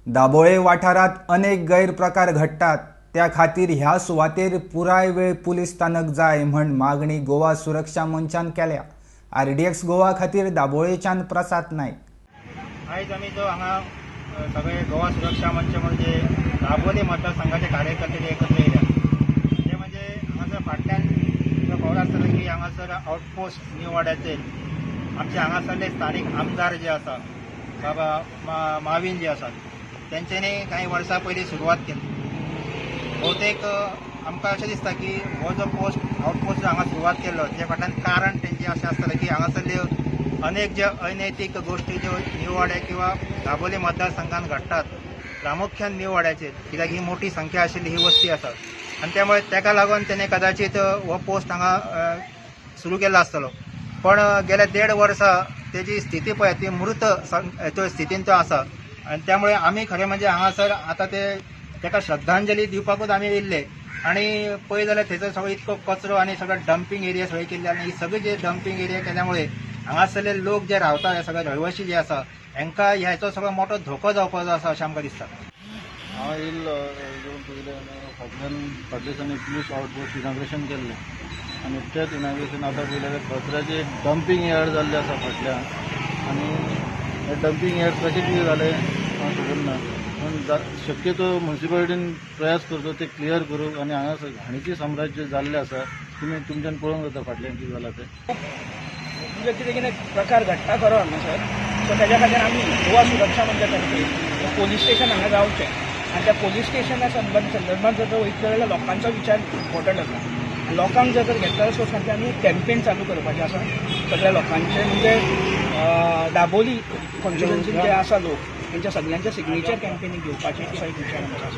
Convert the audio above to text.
दाबोळे वाठारांत अनेक गैरप्रकार घडटात, त्या खातीर ह्या सुवातेर पुराय वेळ पुलीस स्थानक जाय म्हण मागणी गोवा सुरक्षा मंचान केल्या. आरडीएक्स गोवा खातीर दाबोळेच्यान प्रसाद नायक. आयज आमी जो हांगा सगळे गोवा सुरक्षा मंच म्हणजे दाबोली मतदारसंघाचे कार्यकर्ते जे एकत्र येयल्या ते म्हणजे हांगासर फाटल्यान तुमकां खबर आसतलें की हांगासर आउटपोस्ट न्यू वाड्याचेर आमचे हांगासरले स्थानीक आमदार जे आसा, बाबा माविन जे आसात, तेंच्यांनी कांय वर्सां पयलीं सुरवात केली. बहुतेक आमकां अशें दिसता की हो जो पोस्ट आउटपोस्ट जो हांगा सुरवात केल्लो, तेच्या फाटल्यान कारण तेंचें अशें आसतलें की हांगासरल्यो अनेक ज्यो अनैतीक गोश्टी ज्यो न्यू वाड्या किंवा दाबोली मतदारसंघात घडटात, प्रामुख्यान न्यू वाड्याचेर, कित्याक ही मोठी संख्या आशिल्ली ही वस्ती आसा आनी त्यामुळे ताका लागून तेणे कदाचित हो पोस्ट हांगा सुरू केल्लो आसतलो. पण गेल्या देड वर्सा तेजी स्थिती पळय, ती मृत तो स्थितीन तो आसा आनी त्यामुळे आमी खरें म्हणजे हांगासर आतां ते ताका श्रद्धांजली दिवपाकूच आमी येयल्ले. आनी पळय जाल्यार थंयसर सगळो इतको कचरो आनी सगळो डम्पिंग एरिया सगळी केल्ली आनी ही सगळी जे डम्पिंग एरिया केल्यामुळे हांगासरले लोक जे रावता, हे सगळे रहिवासी जे आसा, हांकां ह्याचो सगळो मोठो धोको जावपाचो आसा अशें आमकां दिसता. हांव येयल्लो येवन पयलें फाटल्यान फाटल्या दिसांनी पुलीस आउटपोस्ट इनाग्रेशन केल्लें आनी तेच इनाग्रेशन आतां पळयलें जाल्यार कचऱ्याचें एक डम्पिंग यार्ड जाल्लें आसा फाटल्यान. आनी हें डम्पिंग यार्ड कशें कितें जालें म्हाका खबर ना, पूण शक्यतो मुन्सिपालिटीन प्रयास करचो ते क्लियर करूंक. आनी हांगा घाणीचें साम्राज्य जाल्लें आसा, तुमी तुमच्यान पळोवंक जाता फाटल्यान कितें जालां तें. म्हणजे कितें कितें प्रकार घडटा खरो हांगासर. सो तेज्या खातीर आमी गोवा सुरक्षा मंचा तर्फे पोलीस स्टेशन हांगा जावचें आनी त्या पोलीस स्टेशना संदर्भात जर तर वयतले जाल्यार लोकांचो विचार इम्पॉर्टंट आसा. आनी लोकांक जर तर घेतलो जाल्यार सो सारकें आमी एक कॅम्पेन चालू करपाचें आसा सगळ्या लोकांचें, म्हणजे दाबोली कॉन्स्टिट्युएन्सीन जे आसा लोक, तेंच्या सगळ्यांच्या सिग्नेचर कॅम्पेनीक घेवपाचें, असो एक विचार आमचो आसा.